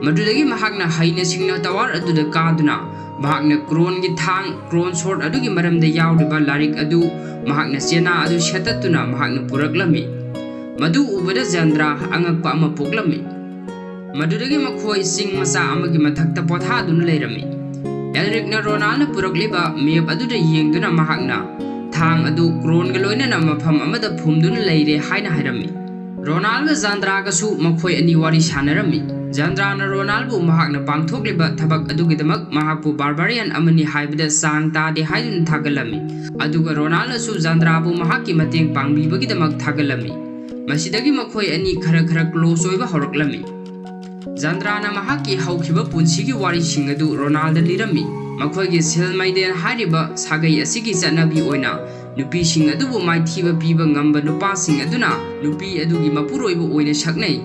ꯃꯗꯨꯗꯒꯤ ꯃꯍꯥꯛꯅ ꯍꯩꯅ ꯁꯤꯡꯅ tower ꯑꯗꯨꯗ ꯀꯥꯗꯨꯅ ꯃꯍꯥꯛꯅ ꯀ꯭ꯔꯣꯟꯒꯤ ꯊꯥꯡ, ꯀ꯭ꯔꯣꯟ ꯁꯣꯔꯠ ꯑꯗꯨꯒꯤ ꯃꯔꯝꯗ ꯌꯥꯎꯔꯤꯕ ꯂꯥꯏꯔꯤꯛ ꯑꯗꯨ ꯃꯍꯥꯛꯅ ꯆꯦꯅꯥ ꯑꯗꯨ ꯁꯦꯠꯇꯠꯇꯨꯅ ꯃꯍꯥꯛꯅ ꯄꯨꯔꯛꯂꯝꯃꯤ꯫ ꯃꯗꯨ ꯎꯕꯗ ꯖꯟꯗ꯭ꯔꯥ ꯑꯉꯛꯄ ꯑꯃ ꯄꯣꯛꯂꯝꯃꯤ꯫ ꯃꯗꯨꯗꯒꯤ ꯃꯈꯣꯏ ꯆꯤꯡ ꯃꯆꯥ ꯑꯃꯒꯤ ꯃꯊꯛꯇ ꯄꯣꯊꯥꯗꯨꯅ ꯂꯩꯔꯝꯃꯤ꯫ ꯑꯦꯜꯔꯤꯛꯅ ꯔꯣꯅꯥꯜꯅ ꯄꯨꯔꯛꯂꯤꯕ map ꯑꯗꯨꯗ ꯌꯦꯡꯗꯨꯅ ꯃꯍꯥꯛꯅ ꯊꯥꯡ ꯑꯗꯨ ꯀ꯭ꯔꯣꯟꯒ ꯂꯣꯏꯅꯅ ꯃꯐꯝ ꯑꯃꯗ ꯐꯨꯝꯗꯨꯅ ꯂꯩꯔꯦ ꯍꯥꯏꯅ ꯍꯥꯏꯔꯝꯃꯤ꯫ ꯔꯣꯅꯥꯜꯒ ꯖꯥꯟꯗ꯭ꯔꯥꯒꯁꯨ ꯃꯈꯣꯏ ꯑꯅꯤ ꯋꯥꯔꯤ ꯁꯥꯟꯅꯔꯝꯃꯤ꯫ ꯖꯥꯟꯗ꯭ꯔꯥꯅ ꯔꯣꯅꯥꯜꯕꯨ ꯃꯍꯥꯛꯅ ꯄꯥꯡꯊꯣꯛꯂꯤꯕ ꯊꯕꯛ ꯑꯗꯨꯒꯤꯗꯃꯛ ꯃꯍꯥꯛꯄꯨ barbarian ꯑꯃꯅꯤ ꯍꯥꯏꯕꯗ ꯆꯥꯡ ꯇꯥꯗꯦ ꯍꯥꯏꯗꯨꯅ ꯊꯥꯒꯠꯂꯝꯃꯤ꯫ ꯑꯗꯨꯒ ꯔꯣꯅꯥꯜꯅꯁꯨ ꯖꯥꯟꯗ꯭ꯔꯥꯕꯨ ꯃꯍꯥꯛꯀꯤ ꯃꯇꯦꯡ ꯄꯥꯡꯕꯤꯕꯒꯤꯗꯃꯛ ꯊꯥꯒꯠꯂꯝꯃꯤ꯫ ꯃꯁꯤꯗꯒꯤ ꯃꯈꯣꯏ ꯑꯅꯤ ꯈꯔ ꯈꯔ close ꯑꯣꯏꯕ ꯍꯧꯔꯛꯂꯝꯃꯤ꯫ ꯖꯥꯟꯗ꯭ꯔꯥꯅ ꯃꯍꯥꯛꯀꯤ ꯍꯧꯈꯤꯕ ꯄꯨꯟꯁꯤꯒꯤ ꯋꯥꯔꯤꯁꯤꯡ ꯑꯗꯨ ꯔꯣꯅꯥꯜꯗ ꯂꯤꯔꯝꯃꯤ꯫ ꯃꯈꯣꯏꯒꯤ ꯁꯤꯜ ꯃꯩꯗꯦꯟ ꯍꯥꯏꯔꯤꯕ ꯁꯥꯒꯩ ꯑꯁꯤꯒꯤ ꯆꯠꯅꯕꯤ ꯑꯣꯏꯅ ꯅꯨꯄꯤꯁꯤꯡ ꯑꯗꯨꯕꯨ ꯃꯥꯏꯊꯤꯕ ꯄꯤꯕ ꯉꯝꯕ ꯅꯨꯄꯥꯁꯤꯡ ꯑꯗꯨꯅ ꯅꯨꯄꯤ ꯑꯗꯨꯒꯤ ꯃꯄꯨꯔꯣꯏꯕ ꯑꯣꯏꯅ ꯁꯛꯅꯩ꯫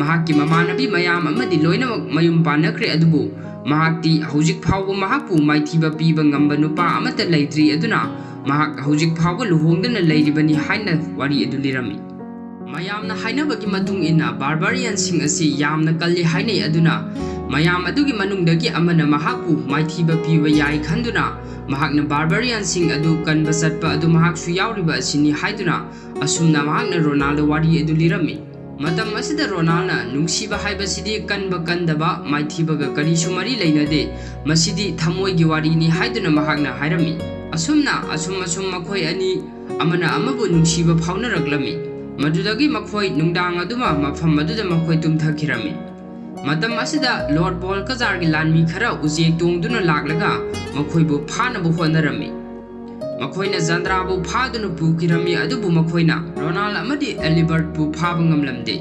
ꯃꯍꯥꯛꯀꯤ ꯃꯃꯥꯟꯅꯕꯤ ꯃꯌꯥꯝ ꯑꯃꯗꯤ ꯂꯣꯏꯅꯃꯛ ꯃꯌꯨꯝ ꯄꯥꯟꯅꯈ꯭ꯔꯦ, ꯑꯗꯨꯕꯨ ꯃꯍꯥꯛꯇꯤ ꯍꯧꯖꯤꯛ ꯐꯥꯎꯕ ꯃꯍꯥꯛꯄꯨ ꯃꯥꯏꯊꯤꯕ ꯄꯤꯕ ꯉꯝꯕ ꯅꯨꯄꯥ ꯑꯃꯠꯇ ꯂꯩꯇ꯭ꯔꯤ꯫ ꯑꯗꯨꯅ ꯃꯍꯥꯛ ꯍꯧꯖꯤꯛ ꯐꯥꯎꯕ ꯂꯨꯍꯣꯡꯗꯅ ꯂꯩꯔꯤꯕꯅꯤ ꯍꯥꯏꯅ ꯋꯥꯔꯤ ꯑꯗꯨ ꯂꯤꯔꯝꯃꯤ꯫ ꯃꯌꯥꯝꯅ ꯍꯥꯏꯅꯕꯒꯤ ꯃꯇꯨꯡ ꯏꯟꯅ, barbarianꯁꯤꯡ ꯑꯁꯤ ꯌꯥꯝꯅ ꯀꯜꯂꯤ ꯍꯥꯏꯅꯩ꯫ ꯑꯗꯨꯅ ꯃꯌꯥꯝ ꯑꯗꯨꯒꯤ ꯃꯅꯨꯡꯗꯒꯤ ꯑꯃꯅ ꯃꯍꯥꯛꯄꯨ ꯃꯥꯏꯊꯤꯕ ꯄꯤꯕ ꯌꯥꯏ ꯈꯟꯗꯨꯅ ꯃꯍꯥꯛꯅ barbarianꯁꯤꯡ ꯑꯗꯨ ꯀꯟꯕ ꯆꯠꯄ ꯑꯗꯨ ꯃꯍꯥꯛꯁꯨ ꯌꯥꯎꯔꯤꯕ ꯑꯁꯤꯅꯤ ꯍꯥꯏꯗꯨꯅ ꯑꯁꯨꯝꯅ ꯃꯍꯥꯛꯅ ꯔꯣꯅꯥꯜꯗ ꯋꯥꯔꯤ ꯑꯗꯨ ꯂꯤꯔꯝꯃꯤ꯫ ꯃꯇꯝ ꯑꯁꯤꯗ ꯔꯣꯅꯥꯜꯅ ꯅꯨꯡꯁꯤꯕ ꯍꯥꯏꯕꯁꯤꯗꯤ ꯀꯟꯕ ꯀꯟꯗꯕ, ꯃꯥꯏꯊꯤꯕꯒ ꯀꯔꯤꯁꯨ ꯃꯔꯤ ꯂꯩꯅꯗꯦ, ꯃꯁꯤꯗꯤ ꯊꯃꯣꯏꯒꯤ ꯋꯥꯔꯤꯅꯤ ꯍꯥꯏꯗꯨꯅ ꯃꯍꯥꯛꯅ ꯍꯥꯏꯔꯝꯃꯤ꯫ ꯑꯁꯨꯝꯅ ꯑꯁꯨꯝ ꯑꯁꯨꯝ ꯃꯈꯣꯏ ꯑꯅꯤ ꯑꯃꯅ ꯑꯃꯕꯨ ꯅꯨꯡꯁꯤꯕ ꯐꯥꯎꯅꯔꯛꯂꯝꯃꯤ꯫ ꯃꯗꯨꯗꯒꯤ ꯃꯈꯣꯏ ꯅꯨꯡꯗꯥꯡ ꯑꯗꯨꯃ ꯃꯐꯝ ꯑꯗꯨꯗ ꯃꯈꯣꯏ ꯇꯨꯝꯊꯈꯤꯔꯝꯃꯤ꯫ ꯃꯇꯝ ꯑꯁꯤꯗ Lord Balcazarꯒꯤ ꯂꯥꯟꯃꯤ ꯈꯔ ꯎꯆꯦꯛ ꯇꯣꯡꯗꯨꯅ ꯂꯥꯛꯂꯒ ꯃꯈꯣꯏꯕꯨ ꯐꯥꯅꯕ ꯍꯣꯠꯅꯔꯝꯃꯤ꯫ ꯃꯈꯣꯏꯅ ꯖꯥꯟꯗ꯭ꯔꯥꯕꯨ ꯐꯥꯗꯨꯅ ꯄꯨꯈꯤꯔꯝꯃꯤ, ꯑꯗꯨꯕꯨ ꯃꯈꯣꯏꯅ ꯔꯣꯅꯥꯜ ꯑꯃꯗꯤ ꯑꯦꯂꯤꯕꯔꯠꯄꯨ ꯐꯥꯕ ꯉꯝꯂꯝꯗꯦ꯫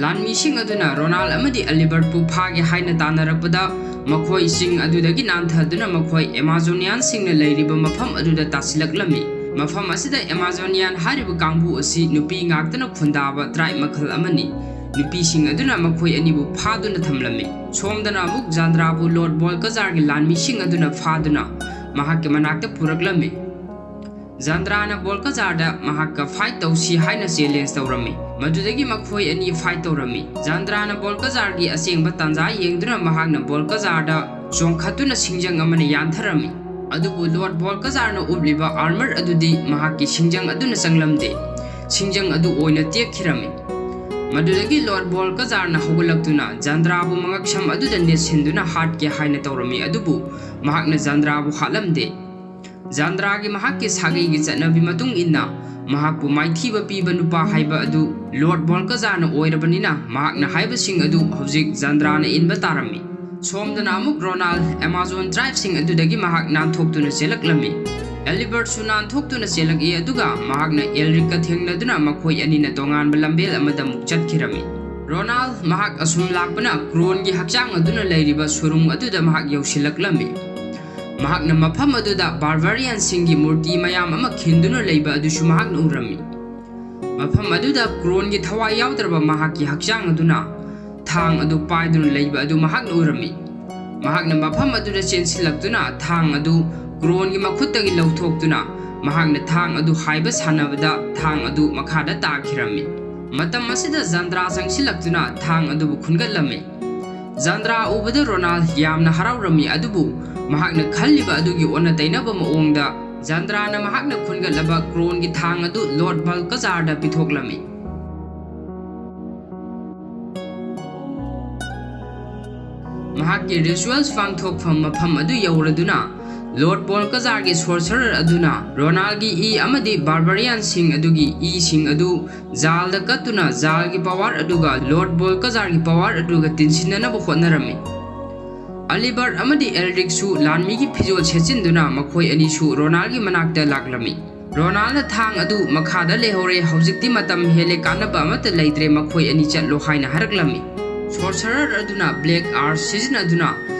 ꯂꯥꯟꯃꯤꯁꯤꯡ ꯑꯗꯨꯅ ꯔꯣꯅꯥꯜ ꯑꯃꯗꯤ ꯑꯦꯂꯤꯕꯔꯠꯄꯨ ꯐꯥꯒꯦ ꯍꯥꯏꯅ ꯇꯥꯟꯅꯔꯛꯄꯗ, ꯃꯈꯣꯏꯁꯤꯡ ꯑꯗꯨꯗꯒꯤ ꯅꯥꯟꯊꯗꯨꯅ ꯃꯈꯣꯏ ꯑꯦꯃꯥꯖꯣꯅꯤꯌꯥꯟꯁꯤꯡꯅ ꯂꯩꯔꯤꯕ ꯃꯐꯝ ꯑꯗꯨꯗ ꯇꯥꯁꯤꯜꯂꯛꯂꯝꯃꯤ꯫ ꯃꯐꯝ ꯑꯁꯤꯗ ꯑꯦꯃꯥꯖꯣꯅꯤꯌꯥꯟ ꯍꯥꯏꯔꯤꯕ ꯀꯥꯡꯕꯨ ꯑꯁꯤ ꯅꯨꯄꯤ ꯉꯥꯛꯇꯅ ꯈꯨꯟꯗꯥꯕ ꯇ꯭ꯔꯥꯏꯕ ꯃꯈꯜ ꯑꯃꯅꯤ꯫ ꯅꯨꯄꯤꯁꯤꯡ ꯑꯗꯨꯅ ꯃꯈꯣꯏ ꯑꯅꯤꯕꯨ ꯐꯥꯗꯨꯅ ꯊꯝꯂꯝꯃꯤ꯫ ꯁꯣꯝꯗꯅ ꯑꯃꯨꯛ ꯖꯥꯟꯗ꯭ꯔꯥꯕꯨ ꯂꯣꯔꯗ ꯕꯣꯜꯀꯖꯥꯔꯒꯤ ꯂꯥꯟꯃꯤꯁꯤꯡ ꯑꯗꯨꯅ ꯐꯥꯗꯨꯅ ꯃꯍꯥꯛꯀꯤ ꯃꯅꯥꯛꯇ ꯄꯨꯔꯛꯂꯝꯃꯤ꯫ ꯖꯥꯟꯗ꯭ꯔꯥꯅ ꯕꯣꯜꯀꯖꯥꯔꯗ ꯃꯍꯥꯛꯀ ꯐꯥꯏꯠ ꯇꯧꯁꯤ ꯍꯥꯏꯅ ꯆꯦꯂꯦꯟꯖ ꯇꯧꯔꯝꯃꯤ꯫ ꯃꯗꯨꯗꯒꯤ ꯃꯈꯣꯏ ꯑꯅꯤ ꯐꯥꯏꯠ ꯇꯧꯔꯝꯃꯤ꯫ ꯖꯥꯟꯗ꯭ꯔꯥꯅ ꯕꯣꯜꯀꯖꯥꯔꯒꯤ ꯑꯁꯦꯡꯕ ꯇꯥꯟꯖꯥ ꯌꯦꯡꯗꯨꯅ ꯃꯍꯥꯛꯅ ꯕꯣꯜꯀꯖꯥꯔꯗ ꯆꯣꯡꯈꯠꯇꯨꯅ ꯁꯤꯡꯖꯪ ꯑꯃꯅ ꯌꯥꯟꯊꯔꯝꯃꯤ꯫ ꯑꯗꯨꯕꯨ ꯂꯣꯔꯗ ꯕꯣꯜꯀꯖꯥꯔꯅ ꯎꯞꯂꯤꯕ ꯑꯥꯔꯃꯔ ꯑꯗꯨꯗꯤ ꯃꯍꯥꯛꯀꯤ ꯁꯤꯡꯖꯪ ꯑꯗꯨꯅ ꯆꯪꯂꯝꯗꯦ꯫ ꯁꯤꯡꯖꯪ ꯑꯗꯨ ꯑꯣꯏꯅ ꯇꯦꯛꯈꯤꯔꯝꯃꯤ꯫ ꯃꯗꯨꯗꯒꯤ ꯂꯣꯔꯗ ꯕꯣꯜꯀꯖꯥꯔꯅ ꯍꯧꯒꯠꯂꯛꯇꯨꯅ ꯖꯥꯟꯗ꯭ꯔꯥꯕꯨ ꯃꯉꯛꯁꯝ ꯑꯗꯨꯗ ꯅꯦꯠꯁꯤꯟꯗꯨꯅ ꯍꯥꯠꯀꯦ ꯍꯥꯏꯅ ꯇꯧꯔꯝꯃꯤ, ꯑꯗꯨꯕꯨ ꯃꯍꯥꯛꯅ ꯖꯥꯟꯗ꯭ꯔꯥꯕꯨ ꯍꯥꯠꯂꯝꯗꯦ꯫ ꯖꯥꯟꯗ꯭ꯔꯥꯒꯤ ꯃꯍꯥꯛꯀꯤ ꯁꯥꯒꯩꯒꯤ ꯆꯠꯅꯕꯤ ꯃꯇꯨꯡ ꯏꯟꯅ ꯃꯍꯥꯛꯄꯨ ꯃꯥꯏꯊꯤꯕ ꯄꯤꯕ ꯅꯨꯄꯥ ꯍꯥꯏꯕ ꯑꯗꯨ ꯂꯣꯔꯗ ꯕꯣꯜꯀꯖꯥꯔꯅ ꯑꯣꯏꯔꯕꯅꯤꯅ ꯃꯍꯥꯛꯅ ꯍꯥꯏꯕꯁꯤꯡ ꯑꯗꯨ ꯍꯧꯖꯤꯛ ꯖꯥꯟꯗ꯭ꯔꯥꯅ ꯏꯟꯕ ꯇꯥꯔꯝꯃꯤ꯫ ꯁꯣꯝꯗꯅ ꯑꯃꯨꯛ ꯔꯣꯅꯥꯜ ꯑꯦꯃꯥꯖꯣꯟ ꯇ꯭ꯔꯥꯏꯕꯁꯤꯡ ꯑꯗꯨꯗꯒꯤ ꯃꯍꯥꯛ ꯅꯥꯟꯊꯣꯛꯇꯨꯅ ꯆꯦꯜꯂꯛꯂꯝꯃꯤ꯫ ꯑꯦꯂꯤꯕꯔꯠꯁꯨ ꯅꯥꯟꯊꯣꯛꯇꯨꯅ ꯆꯦꯜꯂꯛꯏ, ꯑꯗꯨꯒ ꯃꯍꯥꯛꯅ ꯑꯦꯜꯔꯤꯛꯀ ꯊꯦꯡꯅꯗꯨꯅ ꯃꯈꯣꯏ ꯑꯅꯤꯅ ꯇꯣꯉꯥꯟꯕ ꯂꯝꯕꯦꯜ ꯑꯃꯗ ꯑꯃꯨꯛ ꯆꯠꯈꯤꯔꯝꯃꯤ꯫ ꯔꯣꯅꯥꯜ ꯃꯍꯥꯛ ꯑꯁꯨꯝ ꯂꯥꯛꯄꯅ ꯀ꯭ꯔꯣꯟꯒꯤ ꯍꯛꯆꯥꯡ ꯑꯗꯨꯅ ꯂꯩꯔꯤꯕ ꯁꯨꯔꯨꯡ ꯑꯗꯨꯗ ꯃꯍꯥꯛ ꯌꯧꯁꯤꯜꯂꯛꯂꯝꯃꯤ꯫ ꯃꯍꯥꯛꯅ ꯃꯐꯝ ꯑꯗꯨꯗ ꯕꯥꯔꯕꯥꯔꯤꯌꯥꯟꯁꯤꯡꯒꯤ ꯃꯨꯔꯇꯤ ꯃꯌꯥꯝ ꯑꯃ ꯈꯤꯟꯗꯨꯅ ꯂꯩꯕ ꯑꯗꯨꯁꯨ ꯃꯍꯥꯛꯅ ꯎꯔꯝꯃꯤ꯫ ꯃꯐꯝ ꯑꯗꯨꯗ ꯀ꯭ꯔꯣꯟꯒꯤ ꯊꯋꯥꯏ ꯌꯥꯎꯗ꯭ꯔꯕ ꯃꯍꯥꯛꯀꯤ ꯍꯛꯆꯥꯡ ꯑꯗꯨꯅ ꯊꯥꯡ ꯑꯗꯨ ꯄꯥꯏꯗꯨꯅ ꯂꯩꯕ ꯑꯗꯨ ꯃꯍꯥꯛꯅ ꯎꯔꯝꯃꯤ꯫ ꯃꯍꯥꯛꯅ ꯃꯐꯝ ꯑꯗꯨꯗ ꯆꯦꯟꯁꯤꯜꯂꯛꯇꯨꯅ ꯊꯥꯡ ꯑꯗꯨ ꯀ꯭ꯔꯣꯟꯒꯤ ꯃꯈꯨꯠꯇꯒꯤ ꯂꯧꯊꯣꯛꯇꯨꯅ ꯃꯍꯥꯛꯅ ꯊꯥꯡ ꯑꯗꯨ ꯍꯥꯏꯕ ꯁꯥꯟꯅꯕꯗ ꯊꯥꯡ ꯑꯗꯨ ꯃꯈꯥꯗ ꯇꯥꯈꯤꯔꯝꯃꯤ꯫ ꯃꯇꯝ ꯑꯁꯤꯗ ꯖꯥꯟꯗ꯭ꯔꯥ ꯆꯪꯁꯤꯜꯂꯛꯇꯨꯅ ꯊꯥꯡ ꯑꯗꯨꯕꯨ ꯈꯨꯟꯒꯠꯂꯝꯃꯤ꯫ ꯖꯥꯟꯗ꯭ꯔꯥ ꯎꯕꯗ ꯔꯣꯅꯥꯜ ꯌꯥꯝꯅ ꯍꯔꯥꯎꯔꯝꯃꯤ, ꯑꯗꯨꯕꯨ ꯃꯍꯥꯛꯅ ꯈꯜꯂꯤꯕ ꯑꯗꯨꯒꯤ ꯑꯣꯟꯅ ꯇꯩꯅꯕ ꯃꯑꯣꯡꯗ ꯖꯥꯟꯗ꯭ꯔꯥꯅ ꯃꯍꯥꯛꯅ ꯈꯨꯟꯒꯠꯂꯕ ꯀ꯭ꯔꯣꯟꯒꯤ ꯊꯥꯡ ꯑꯗꯨ ꯂꯣꯔꯗ ꯕꯜꯀꯖꯥꯔꯗ ꯄꯤꯊꯣꯛꯂꯝꯃꯤ꯫ ꯃꯍꯥꯛꯀꯤ ꯔꯤꯆꯨꯋꯦꯜꯁ ꯄꯥꯡꯊꯣꯛꯐꯝ ꯃꯐꯝ ꯑꯗꯨ ꯌꯧꯔꯗꯨꯅ ꯂꯣꯔꯗ ꯕꯣꯜꯀꯖꯥꯔꯒꯤ ꯁꯣꯔꯁꯔꯔ ꯑꯗꯨꯅ ꯔꯣꯅꯥꯜꯒꯤ ꯏ ꯑꯃꯗꯤ ꯕꯥꯔꯕꯥꯔꯤꯌꯥꯟꯁꯤꯡ ꯑꯗꯨꯒꯤ ꯏꯁꯤꯡ ꯑꯗꯨ ꯖꯥꯜꯗ ꯀꯠꯇꯨꯅ ꯖꯥꯜꯒꯤ ꯄꯋꯥꯔ ꯑꯗꯨꯒ ꯂꯣꯔꯗ ꯕꯣꯜꯀꯖꯥꯔꯒꯤ ꯄꯋꯥꯔ ꯑꯗꯨꯒ ꯇꯤꯟꯁꯤꯟꯅꯅꯕ ꯍꯣꯠꯅꯔꯝꯃꯤ꯫ ꯑꯂꯤꯕꯔꯠ ꯑꯃꯗꯤ ꯑꯦꯜꯔꯤꯛꯁꯨ ꯂꯥꯟꯃꯤꯒꯤ ꯐꯤꯖꯣꯜ ꯁꯦꯠꯆꯤꯟꯗꯨꯅ ꯃꯈꯣꯏ ꯑꯅꯤꯁꯨ ꯔꯣꯅꯥꯜꯒꯤ ꯃꯅꯥꯛꯇ ꯂꯥꯛꯂꯝꯃꯤ꯫ ꯔꯣꯅꯥꯜꯅ ꯊꯥꯡ ꯑꯗꯨ ꯃꯈꯥꯗ ꯂꯩꯍꯧꯔꯦ, ꯍꯧꯖꯤꯛꯇꯤ ꯃꯇꯝ ꯍꯦꯜꯂꯦ, ꯀꯥꯟꯅꯕ ꯑꯃꯠꯇ ꯂꯩꯇ꯭ꯔꯦ, ꯃꯈꯣꯏ ꯑꯅꯤ ꯆꯠꯂꯣ ꯍꯥꯏꯅ ꯍꯥꯏꯔꯛꯂꯝꯃꯤ꯫ ꯁꯣꯔꯁꯔꯔ ꯑꯗꯨꯅ ꯕ꯭ꯂꯦꯛ ꯑꯥꯔꯠ ꯁꯤꯖꯤꯟꯅꯗꯨꯅ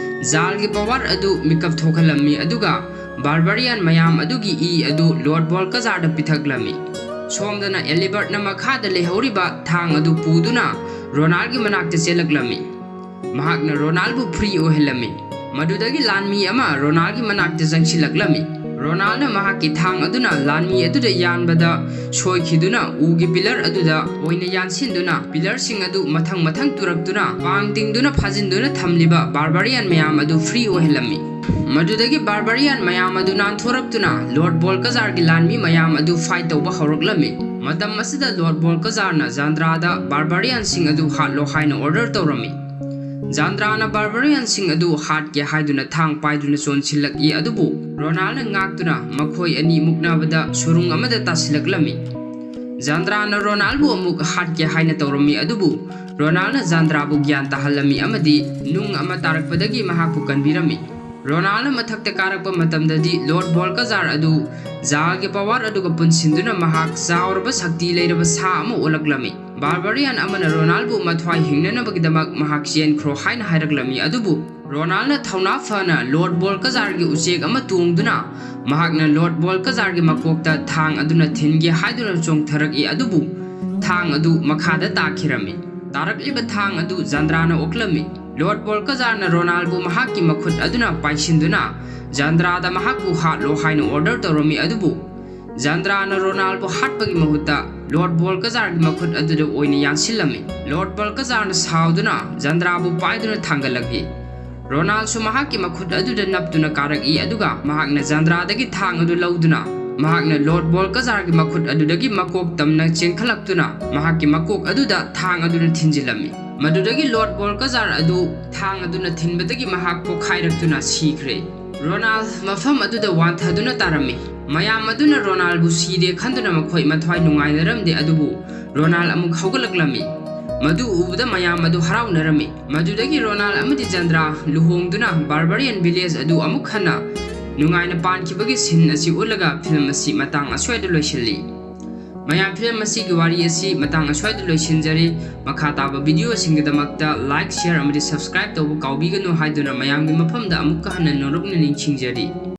ꯖꯥꯜꯒꯤ ꯄꯋꯥꯔ ꯑꯗꯨ ꯃꯤꯀꯞ ꯊꯣꯛꯍꯜꯂꯝꯃꯤ, ꯑꯗꯨꯒ ꯕꯥꯔꯕꯥꯔꯤꯌꯥꯟ ꯃꯌꯥꯝ ꯑꯗꯨꯒꯤ ꯏ ꯑꯗꯨ ꯂꯣꯔꯗ ꯕꯣꯜꯀꯖꯥꯔꯗ ꯄꯤꯊꯛꯂꯝꯃꯤ꯫ ꯁꯣꯝꯗꯅ ꯑꯦꯂꯤꯕꯔꯠꯅ ꯃꯈꯥꯗ ꯂꯩꯍꯧꯔꯤꯕ ꯊꯥꯡ ꯑꯗꯨ ꯄꯨꯗꯨꯅ ꯔꯣꯅꯥꯜꯒꯤ ꯃꯅꯥꯛꯇ ꯆꯦꯜꯂꯛꯂꯝꯃꯤ꯫ ꯃꯍꯥꯛꯅ ꯔꯣꯅꯥꯜꯕꯨ ꯐ꯭ꯔꯤ ꯑꯣꯏꯍꯜꯂꯝꯃꯤ꯫ ꯃꯗꯨꯗꯒꯤ ꯂꯥꯟꯃꯤ ꯑꯃ ꯔꯣꯅꯥꯜꯒꯤ ꯃꯅꯥꯛꯇ ꯆꯪꯁꯤꯜꯂꯛꯂꯝꯃꯤ꯫ ꯔꯣꯅꯥꯜꯅ ꯃꯍꯥꯛꯀꯤ ꯊꯥꯡ ꯑꯗꯨꯅ ꯂꯥꯟꯃꯤ ꯑꯗꯨꯗ ꯌꯥꯟꯕꯗ ꯁꯣꯏꯈꯤꯗꯨꯅ ꯎꯒꯤ ꯄꯤꯂꯔ ꯑꯗꯨꯗ ꯑꯣꯏꯅ ꯌꯥꯟꯁꯤꯟꯗꯨꯅ ꯄꯤꯂꯔꯁꯤꯡ ꯑꯗꯨ ꯃꯊꯪ ꯃꯊꯪ ꯇꯨꯔꯛꯇꯨꯅ ꯄꯥꯡ ꯇꯤꯡꯗꯨꯅ ꯐꯥꯖꯤꯟꯗꯨꯅ ꯊꯝꯂꯤꯕ ꯕꯥꯔꯕꯥꯔꯤꯌꯥꯟ ꯃꯌꯥꯝ ꯑꯗꯨ ꯐ꯭ꯔꯤ ꯑꯣꯏꯍꯜꯂꯝꯃꯤ꯫ ꯃꯗꯨꯗꯒꯤ ꯕꯥꯔꯕꯥꯔꯤꯌꯥꯟ ꯃꯌꯥꯝ ꯑꯗꯨ ꯅꯥꯟꯊꯣꯔꯛꯇꯨꯅ ꯂꯣꯔꯗ ꯕꯣꯜꯀꯖꯥꯔꯒꯤ ꯂꯥꯟꯃꯤ ꯃꯌꯥꯝ ꯑꯗꯨ ꯐꯥꯏꯠ ꯇꯧꯕ ꯍꯧꯔꯛꯂꯝꯃꯤ꯫ ꯃꯇꯝ ꯑꯁꯤꯗ ꯂꯣꯔꯗ ꯕꯣꯜꯀꯖꯥꯔꯅ ꯖꯥꯟꯗ꯭ꯔꯥꯗ ꯕꯥꯔꯕꯥꯔꯤꯌꯥꯟꯁꯤꯡ ꯑꯗꯨ ꯍꯥꯠꯂꯣ ꯍꯥꯏꯅ ꯑꯣꯔꯗꯔ ꯇꯧꯔꯝꯃꯤ꯫ ꯖꯥꯟꯗ꯭ꯔꯥꯅ ꯕꯥꯔꯕꯥꯔꯤꯌꯥꯟꯁꯤꯡ ꯑꯗꯨ ꯍꯥꯠꯀꯦ ꯍꯥꯏꯗꯨꯅ ꯊꯥꯡ ꯄꯥꯏꯗꯨꯅ ꯆꯣꯟꯁꯤꯜꯂꯛꯏ, ꯑꯗꯨꯕꯨ ꯔꯣꯅꯥꯜꯅ ꯉꯥꯛꯇꯨꯅ ꯃꯈꯣꯏ ꯑꯅꯤ ꯃꯨꯛꯅꯕꯗ ꯁꯨꯔꯨꯡ ꯑꯃꯗ ꯇꯥꯁꯤꯜꯂꯛꯂꯝꯃꯤ꯫ ꯖꯥꯟꯗ꯭ꯔꯥꯅ ꯔꯣꯅꯥꯜꯕꯨ ꯑꯃꯨꯛ ꯍꯥꯠꯀꯦ ꯍꯥꯏꯅ ꯇꯧꯔꯝꯃꯤ, ꯑꯗꯨꯕꯨ ꯔꯣꯅꯥꯜꯅ ꯖꯥꯟꯗ꯭ꯔꯥꯕꯨ ꯒ꯭ꯌꯥꯟ ꯇꯥꯍꯜꯂꯝꯃꯤ ꯑꯃꯗꯤ ꯅꯨꯡ ꯑꯃ ꯇꯥꯔꯛꯄꯗꯒꯤ ꯃꯍꯥꯛꯄꯨ ꯀꯟꯕꯤꯔꯝꯃꯤ꯫ ꯔꯣꯅꯥꯜꯅ ꯃꯊꯛꯇ ꯀꯥꯔꯛꯄ ꯃꯇꯝꯗꯗꯤ ꯂꯣꯔꯗ ꯕꯣꯜꯀꯖꯥꯔ ꯑꯗꯨ ꯖꯥꯜꯒꯤ ꯄꯋꯥꯔ ꯑꯗꯨꯒ ꯄꯨꯟꯁꯤꯟꯗꯨꯅ ꯃꯍꯥꯛ ꯆꯥꯎꯔꯕ ꯁꯛꯇꯤ ꯂꯩꯔꯕ ꯁꯥ ꯑꯃ ꯑꯣꯜꯂꯛꯂꯝꯃꯤ꯫ ꯕꯥꯔꯕꯥꯔꯤꯌꯥꯟ ꯑꯃꯅ ꯔꯣꯅꯥꯜꯕꯨ ꯃꯊ꯭ꯋꯥꯏ ꯍꯤꯡꯅꯅꯕꯒꯤꯗꯃꯛ ꯃꯍꯥꯛ ꯆꯦꯟꯈ꯭ꯔꯣ ꯍꯥꯏꯅ ꯍꯥꯏꯔꯛꯂꯝꯃꯤ, ꯑꯗꯨꯕꯨ ꯔꯣꯅꯥꯜꯅ ꯊꯧꯅꯥ ꯐꯅ ꯂꯣꯔꯗ ꯕꯣꯜꯀꯖꯥꯔꯒꯤ ꯎꯆꯦꯛ ꯑꯃ ꯇꯣꯡꯗꯨꯅ ꯃꯍꯥꯛꯅ ꯂꯣꯔꯗ ꯕꯣꯜꯀꯖꯥꯔꯒꯤ ꯃꯀꯣꯛꯇ ꯊꯥꯡ ꯑꯗꯨꯅ ꯊꯤꯟꯒꯦ ꯍꯥꯏꯗꯨꯅ ꯆꯣꯡꯊꯔꯛꯏ, ꯑꯗꯨꯕꯨ ꯊꯥꯡ ꯑꯗꯨ ꯃꯈꯥꯗ ꯇꯥꯈꯤꯔꯝꯃꯤ꯫ ꯇꯥꯔꯛꯂꯤꯕ ꯊꯥꯡ ꯑꯗꯨ ꯖꯥꯟꯗ꯭ꯔꯥꯅ ꯑꯣꯛꯂꯝꯃꯤ꯫ ꯂꯣꯔꯗ ꯕꯣꯜꯀꯖꯥꯔꯅ ꯔꯣꯅꯥꯜꯕꯨ ꯃꯍꯥꯛꯀꯤ ꯃꯈꯨꯠ ꯑꯗꯨꯅ ꯄꯥꯏꯁꯤꯟꯗꯨꯅ ꯖꯥꯟꯗ꯭ꯔꯥꯗ ꯃꯍꯥꯛꯄꯨ ꯍꯥꯠꯂꯣ ꯍꯥꯏꯅ ꯑꯣꯔꯗꯔ ꯇꯧꯔꯝꯃꯤ, ꯑꯗꯨꯕꯨ ꯖꯥꯟꯗ꯭ꯔꯥꯅ ꯔꯣꯅꯥꯜꯕꯨ ꯍꯥꯠꯄꯒꯤ ꯃꯍꯨꯠꯇ ꯂꯣꯔꯗ ꯕꯣꯜꯀꯖꯥꯔꯒꯤ ꯃꯈꯨꯠ ꯑꯗꯨꯗ ꯑꯣꯏꯅ ꯌꯥꯟꯁꯤꯜꯂꯝꯃꯤ꯫ ꯂꯣꯔꯗ ꯕꯣꯜꯀꯖꯥꯔꯅ ꯁꯥꯎꯗꯨꯅ ꯖꯥꯟꯗ꯭ꯔꯥꯕꯨ ꯄꯥꯏꯗꯨꯅ ꯊꯥꯡꯒꯠꯂꯛꯏ꯫ ꯔꯣꯅꯥꯜꯁꯨ ꯃꯍꯥꯛꯀꯤ ꯃꯈꯨꯠ ꯑꯗꯨꯗ ꯅꯞꯇꯨꯅ ꯀꯥꯔꯛꯏ, ꯑꯗꯨꯒ ꯃꯍꯥꯛꯅ ꯖꯥꯟꯗ꯭ꯔꯥꯗꯒꯤ ꯊꯥꯡ ꯑꯗꯨ ꯂꯧꯗꯨꯅ ꯃꯍꯥꯛꯅ ꯂꯣꯔꯗ ꯕꯣꯜꯀꯖꯥꯔꯒꯤ ꯃꯈꯨꯠ ꯑꯗꯨꯗꯒꯤ ꯃꯀꯣꯛ ꯇꯝꯅ ꯆꯦꯟꯈꯠꯂꯛꯇꯨꯅ ꯃꯍꯥꯛꯀꯤ ꯃꯀꯣꯛ ꯑꯗꯨꯗ ꯊꯥꯡ ꯑꯗꯨꯅ ꯊꯤꯟꯖꯤꯜꯂꯝꯃꯤ꯫ ꯃꯗꯨꯗꯒꯤ ꯂꯣꯔꯗ ꯕꯣꯜꯀꯖꯥꯔ ꯑꯗꯨ ꯊꯥꯡ ꯑꯗꯨꯅ ꯊꯤꯟꯕꯗꯒꯤ ꯃꯍꯥꯛ ꯄꯣꯛꯈꯥꯏꯔꯛꯇꯨꯅ ꯁꯤꯈ꯭ꯔꯦ꯫ ꯔꯣꯅꯥꯜ ꯃꯐꯝ ꯑꯗꯨꯗ ꯋꯥꯟꯊꯗꯨꯅ ꯇꯥꯔꯝꯃꯤ꯫ ꯃꯌꯥꯝ ꯑꯗꯨꯅ ꯔꯣꯅꯥꯜꯕꯨ ꯁꯤꯔꯦ ꯈꯟꯗꯨꯅ ꯃꯈꯣꯏ ꯃꯊ꯭ꯋꯥꯏ ꯅꯨꯡꯉꯥꯏꯅꯔꯝꯗꯦ, ꯑꯗꯨꯕꯨ ꯔꯣꯅꯥꯜ ꯑꯃꯨꯛ ꯍꯧꯒꯠꯂꯛꯂꯝꯃꯤ꯫ ꯃꯗꯨ ꯎꯕꯗ ꯃꯌꯥꯝ ꯑꯗꯨ ꯍꯔꯥꯎꯅꯔꯝꯃꯤ꯫ ꯃꯗꯨꯗꯒꯤ ꯔꯣꯅꯥꯜ ꯑꯃꯗꯤ ꯖꯥꯟꯗ꯭ꯔꯥ ꯂꯨꯍꯣꯡꯗꯨꯅ ꯕꯥꯔꯕꯥꯔꯤꯌꯥꯟ ꯚꯤꯂꯦꯖ ꯑꯗꯨ ꯑꯃꯨꯛ ꯍꯟꯅ ꯅꯨꯡꯉꯥꯏꯅ ꯄꯥꯟꯈꯤꯕꯒꯤ ꯁꯤꯟ ꯑꯁꯤ ꯎꯠꯂꯒ ꯐꯤꯂꯝ ꯑꯁꯤ ꯃꯇꯥꯡ ꯑꯁ꯭ꯋꯥꯏꯗ ꯂꯣꯏꯁꯤꯜꯂꯤ꯫ ꯃꯌꯥꯝ, ꯐꯤꯂꯝ ꯑꯁꯤꯒꯤ ꯋꯥꯔꯤ ꯑꯁꯤ ꯃꯇꯥꯡ ꯑꯁ꯭ꯋꯥꯏꯗ ꯂꯣꯏꯁꯤꯟꯖꯔꯤ꯫ ꯃꯈꯥ ꯇꯥꯕ ꯚꯤꯗꯤꯑꯣꯁꯤꯡꯒꯤꯗꯃꯛꯇ ꯂꯥꯏꯛ, ꯁꯤꯌꯔ ꯑꯃꯗꯤ ꯁꯕꯁꯀ꯭ꯔꯥꯏꯕ ꯇꯧꯕ ꯀꯥꯎꯕꯤꯒꯅꯨ ꯍꯥꯏꯗꯨꯅ ꯃꯌꯥꯝꯒꯤ ꯃꯐꯝꯗ ꯑꯃꯨꯛꯀ ꯍꯟꯅ ꯅꯧꯔꯛꯅ ꯅꯤꯡꯁꯤꯡꯖꯔꯤ꯫